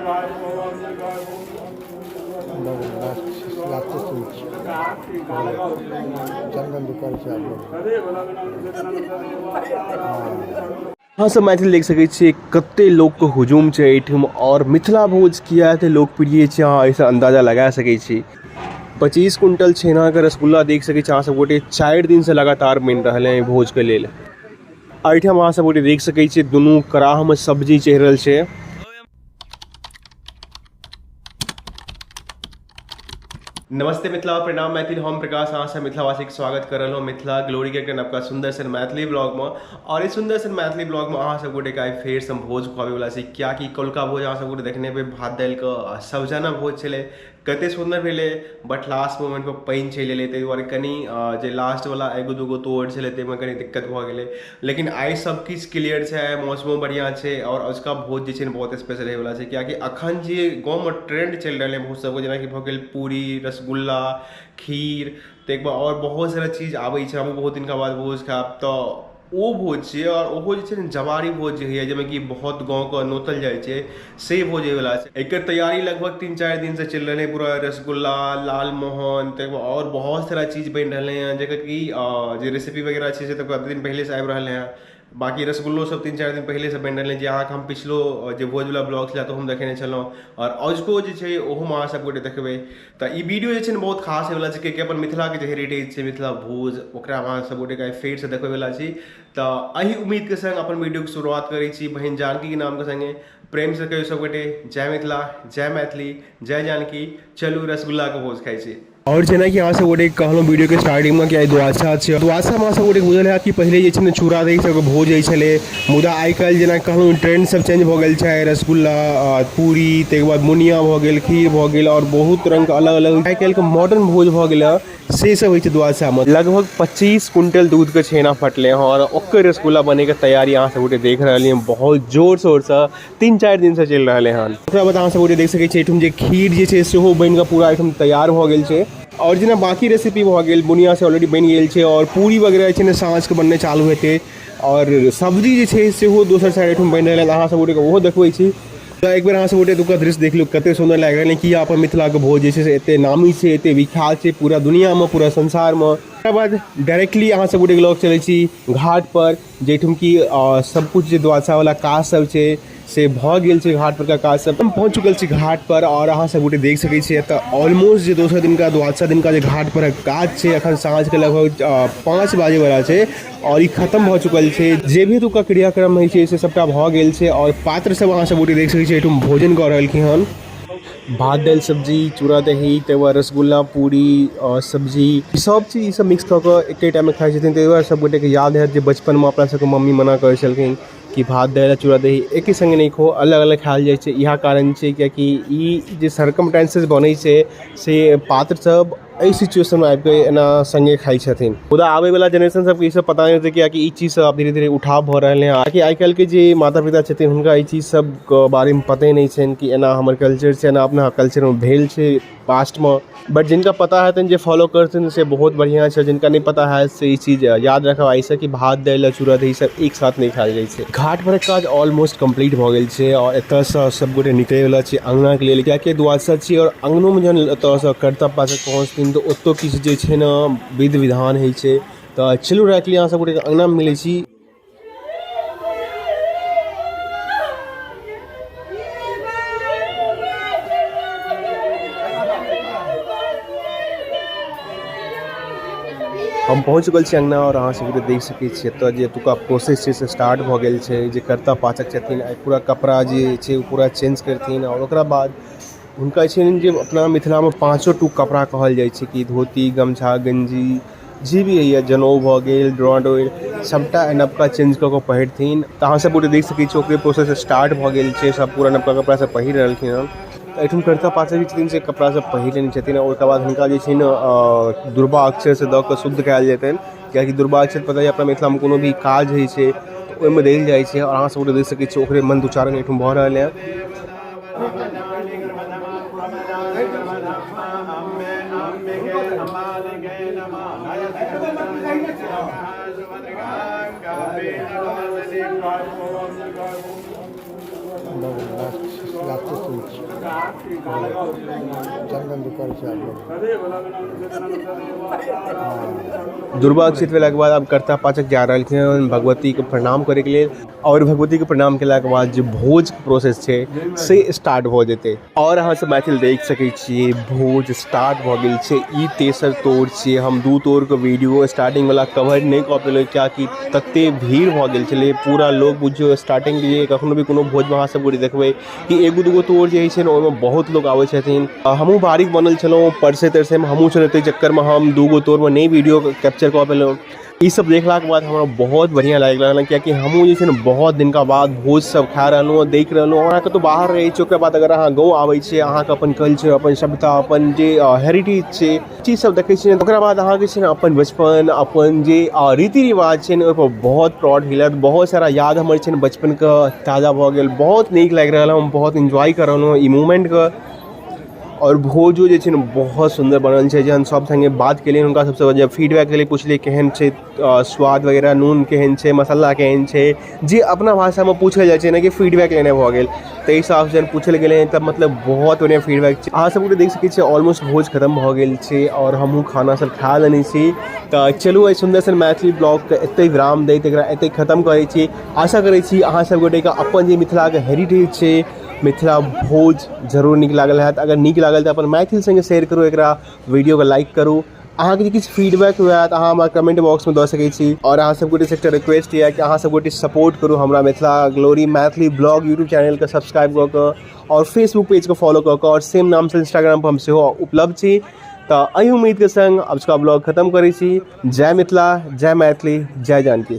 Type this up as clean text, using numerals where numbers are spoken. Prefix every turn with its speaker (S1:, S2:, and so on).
S1: अहाँ सब मैथिल देख सकै छियै कते लोकके हुजूम छै एहिठाम आओर मिथिला भोज किया एते लोकप्रिय छै अहाँ एहिसँ अन्दाजा लगा सकै छी। 25 क्विंटल छेनाके रसगुल्ला देख सकै छी अहाँ सब गोटे 4 दिनसँ लगातार बनि रहल है भोजके लेल। एहिठाम अहाँ सब गोटे देख सकै छियै दुनू कड़ाहमे सब्जी चढ़ि रहल छै। नमस्ते मिथिला, प्रणाम मैथिल, हम प्रकाश अहाँ सब मिथिलावासी के स्वागत कर रहल हूँ मिथिला ग्लोरी के नवका सुंदर सन मैथिली ब्लॉग में। और इस सुंदर सन मैथिली ब्लॉग में अहाँ सब गोटे के आइ फेर से भोज खुआबे वाला छी, क्या कि कलका भोज अहाँ सब गोटे देखने पे भात दालि के सबजाना भोज छलै, कते सुंदर भेलै, बट लास्ट मोमेंट पर पानि चलि एलै, ताहि दुआरे कनि जे लास्ट वाला एगो दूगो तोड़ छलै ताहिमे कनि दिक्कत भऽ गेलै। लेकिन आइ सब किछु क्लियर छै, मौसमो बढ़िआँ छै और अजुका भोज जे छै ने बहुत स्पेशल होइवला छै, कियाकि अखन जे गाँवमे ट्रेंड चलि रहलै भोज सबके, जेनाकि भऽ गेल पूरी, रसगुल्ला, खीर, ताहिके बाद आओर बहुत सारा चीज आबै छै। हमहूँ बहुत दिनका बाद भोज खायब तऽ ओ भोज छियै और ओहो जे छै ने जवारी भोज जे होइए जाहिमे कि बहुत गाँवके नोतल जाइ छै, से भोज होइवला छै। एकर तैयारी लगभग 3-4 दिनसँ चलि रहलै, पूरा रसगुल्ला, लालमोहन, ताहिके बाद आओर बहुत सारा चीज बनि रहलै हँ, जकर कि जे रेसिपी वगैरह छै से तऽ कते दिन पहिलेसँ आबि रहलै हँ। बाँकी रसगुल्लो सब 3-4 दिन पहिलेसँ बनि रहलै, जे अहाँके हम पिछलो जे भोजवला ब्लॉग छलै तऽ हम देखेने छलहुँ और अजुको जे छै ओहोमे अहाँ सब गोटे देखबै। तऽ ई वीडियो जे छै ने बहुत खास होइवला छै, कियाकि अपन मिथिलाके जे हेरिटेज छै मिथिला भोज, ओकरा अहाँ सब गोटेके आइ फेरसँ देखबैवला छी। तऽ एहि उम्मीदके संग अपन वीडियोके शुरुआत करै छी बहिन जानकीके नामके संगे। प्रेमसँ कहियौ सब गोटे जय मिथिला, जय मैथिली, जय जानकी। चलू रसगुल्लाके भोज खाइ छी। और जेनाकि अहाँ सब गोटे कहलहुँ वीडियोके स्टार्टिंगमे कि आइ द्वादशा छै। द्वादशामे अहाँ सब गोटे बुझल हैत कि पहिले जे छै ने चूड़ा दही सबके भोज होइ छलै, मुदा आइ काल्हि जेना कहलहुँ ट्रेंड सब चेंज भऽ गेल छै। रसगुल्ला, पूरी, ताहिके बाद बुनिया भऽ गेल, खीर भऽ गेल और बहुत रङ्गके अलग अलग आइ काल्हिके मॉडर्न भोज भऽ गेल हँ, से सब होइ छै द्वादशामे। लगभग 25 क्विंटल दूधके छेना फटलै हँ और ओकर रसगुल्ला बनैके तैयारी अहाँ सब गोटे देख रहलियै बहुत जोर शोरसँ 3-4 दिनसँ चलि रहलै हन। ओकरा बाद अहाँ सब गोटे देख सकै छियै एहिठाम जे खीर जे छै सेहो बनि कऽ पूरा एहिठाम तैयार भऽ गेल छै। और जेना बाँकी रेसिपी भऽ गेल, बुनिया से ऑलरेडी बनि गेल छै और पूरी वगैरह जे छै ने साँझके बननाइ चालू हेतै और सब्जी जे छै सेहो दोसर साइड एहिठाम बनि रहल हन, अहाँ सब गोटेके ओहो देखबै छी। तऽ एक बेर अहाँ सब गोटे एतुका दृश्य देख लियौ, कते सुन्दर लागि रहल है कि अपन मिथिलाके भोज जे छै से एते नामी छै, एते विख्यात छै पूरा दुनियामे, पूरा संसारमे। ओकरा बाद डायरेक्टली अहाँ सब गोटेके लऽ चलै छी घाट पर, जाहिठाम कि सब कुछ जे द्वादशावला काज सब छै से भऽ गेल छै। घाट परका काज सब हम पहुँच चुकल छी घाट पर और अहाँ सब गोटे देख सकै छियै एतऽ ऑलमोस्ट जे दोसर दिनका द्वादशा दिनका जे घाट पर काज छै, अखन साँझके लगभग 5 बाजैवला छै और ई खतम भऽ चुकल छै। जे भी एतुका क्रियाक्रम होइ छै से सबटा भऽ गेल छै और पात्र सब अहाँ सब गोटे देख सकै छियै एहिठाम भोजन कऽ रहलखिन हन। भात दालि सब्जी, चूड़ा दही, ताहिके बाद रसगुल्ला, पूरी और सब्जी, सब चीज ई सब मिक्स कऽ कऽ एके टाइममे खाइ छथिन। ताहि दुआरे सब गोटेके याद हैत जे बचपनमे अपना सबके मम्मी मना करै छलखिन कि भात दालि आ चूड़ा दही एके सङ्गे नहि खो, अलग अलग खायल जाइ छै। इएह कारण छै, कियाकि ई जे सरकमटेंसेस बनै छै से पात्र सब एहि सिचुएशनमे आबिकऽ एना सङ्गे खाइ छथिन। मुदा आबैवला जेनरेशन सबके ई सब पता नहि हेतै, कियाकि ई चीज सब आब धीरे धीरे उठाव भऽ रहलै हँ। आकि आइ काल्हिके जे माता पिता छथिन हुनका एहि चीज सबके बारेमे पते नहि छनि कि एना हमर कल्चर छै, एना अपना कल्चरमे भेल छै पास्टमे। बट जिनका पता हेतनि, जे फॉलो करथिन से बहुत बढ़िआँ छै, जिनका नहि पता हैत से ई चीज याद राखब आइसँ कि भात दालि आ चूड़ा दही सब एक साथ नहि खायल जाइ छै। घाट परक काज ऑलमोस्ट कम्प्लीट भऽ गेल छै और एतऽसँ सब गोटे निकलैवला छै अङ्गनाके लेल, कियाकि द्वादशा छियै और अङ्गनोमे जहन एतऽसँ कर्तव्य पासक पहुँचथिन तऽ ओतौ किछु जे छै ने विधि विधान होइ छै। तऽ चलू डायरेक्टली अहाँ सब गोटेके अङ्गनामे मिलै छी। हम पहुँच चुकल छी अङ्गना और अहाँ सबके देख सकै छी एतऽ जे एतुका प्रोसेस छै से स्टार्ट भऽ गेल छै। जे कर्ता पाचक छथिन आइ पूरा कपड़ा जे छै ओ पूरा चेंज करथिन और ओकरा बाद हुनका छै जे अपना मिथिलामे पाँचो टूक कपड़ा कहल जाइ छै कि धोती, गमछा, गंजी जे भी होइए, जनउ भऽ गेल, डोरा डोरि, सभटा नवका चेंज कऽ कऽ पहिरथिन। तऽ अहाँ सब गोटे देख सकै छी ओकरे प्रोसेस स्टार्ट भऽ गेल छै, सब पूरा नवका कपड़ा सब पहिर रहलखिन हँ। तऽ एहिठाम कर्ता पाचक जे छथिन से कपड़ा सब पहिर लेने छथिन और ओकर बाद हुनका जे छै ने दुर्बा अक्षरसँ दऽ कऽ शुद्ध कयल जेतनि, कियाकि दुर्बा अक्षर पता यऽ अपना मिथिलामे कोनो भी काज होइ छै तऽ ओहिमे देल जाइ छै। और अहाँ सब गोटे देख सकै छी ओकरे मंत्रोच्चारण एहिठाम भऽ रहल यऽ।
S2: लास्टे सुनै छी। चन्दन जे करै छै आब।
S1: दुर्गा अक्षित भेलाके बाद आब कर्ता पाचक जा रहलखिन हन भगवतीके प्रणाम करैके लेल आओर भगवतीके प्रणाम केलाके बाद जे भोजके प्रोसेस छै से स्टार्ट भऽ जेतै। आओर अहाँ सब मैथिल देख सकै छियै, भोज स्टार्ट भऽ गेल छै। ई तेसर तोड़ छियै। हम दू तोड़के वीडियो स्टार्टिंग वाला कवर नहि कऽ पेलहुँ, कियाकि तते भीड़ भऽ गेल छलै पूरा लोग। बुझियौ स्टार्टिंग जे कखनो भी कोनो भोजमे अहाँ सब गोटे देखबै कि एगो दूगो तोड़ जे होइ छै ने, ओहिमे बहुत लोग आबै छथिन। हमहूँ बारीक बनल छलहुँ, परसै तरसैमे हमहूँ छलहुँ, ताहि चक्करमे हम दूगो तोड़मे नहि वीडियो कैप्चर कऽ पेलहुँ। ई सब देखलाके बाद हमरा बहुत बढ़िआँ लागि रहल, कियाकि हमहूँ जे छै ने बहुत दिनका बाद भोज सब खा रहलहुँ, देख रहलहुँ। अहाँ कतहु बाहर रहै छी, ओकर बाद अगर अहाँ गाँव आबै छियै, अहाँके अपन कल्चर, अपन सभ्यता, अपन जे हेरिटेज छै, चीज सब देखै छियै, ओकरा बाद अहाँके छै ने अपन बचपन, अपन जे रीति रिवाज छै ने, ओहिपर बहुत प्राउड फील होयत। बहुत सारा याद हमर छै ने बचपनके ताजा भऽ गेल। बहुत नीक लागि रहल, हम बहुत इन्जॉय कऽ रहलहुँ ई मोमेंटके। आओर भोजो जे छै ने बहुत सुन्दर बनल छै। जहन सब सङ्गे बात केलियनि हुनका सबसँ, जब फीडबैक लेलियै, पुछलियै केहन छै स्वाद वगैरह, नून केहन छै, मसाला केहन छै, जे अपना भाषामे पूछल जाइ छै ने कि फीडबैक लेनाइ भऽ गेल, ताहि हिसाबसँ जहन पूछल गेलै तऽ मतलब बहुत बढ़िआँ फीडबैक छै। अहाँ सब देख सकै छियै, ऑलमोस्ट भोज खतम भऽ गेल छै आओर हमहूँ खाना सब खा लेने छी। तऽ चलू, एहि सुन्दर सन मैथिली ब्लॉगके एतहि विराम दैत एकरा एतहि खतम करै छी। आशा करै छी अहाँ सब गोटेके अपन जे मिथिलाके हेरिटेज छै, मिथिला भोज, जरूर नीक लागल हैत। अगर नीक लागल तऽ अपन मैथिल सङ्गे शेयर करू एकरा, वीडियोके लाइक करू। अहाँके जे किछु फीडबैक हुए तऽ अहाँ हमरा कमेंट बॉक्समे दऽ सकै छी। आओर अहाँ सब गोटेसँ एकटा रिक्वेस्ट यऽ कि अहाँ सब गोटे सपोर्ट करू हमरा Mithila glory Maithili blog YouTube चैनलके सब्सक्राइब कऽ कऽ आओर फेसबुक पेजके फॉलो कऽ कऽ, आओर सेम नामसँ इंस्टाग्रामपर हम सेहो उपलब्ध छी। तऽ एहि उम्मीदके सङ्ग आब ब्लॉग खतम करै छी। जय मिथिला, जय मैथिली, जय जानकी।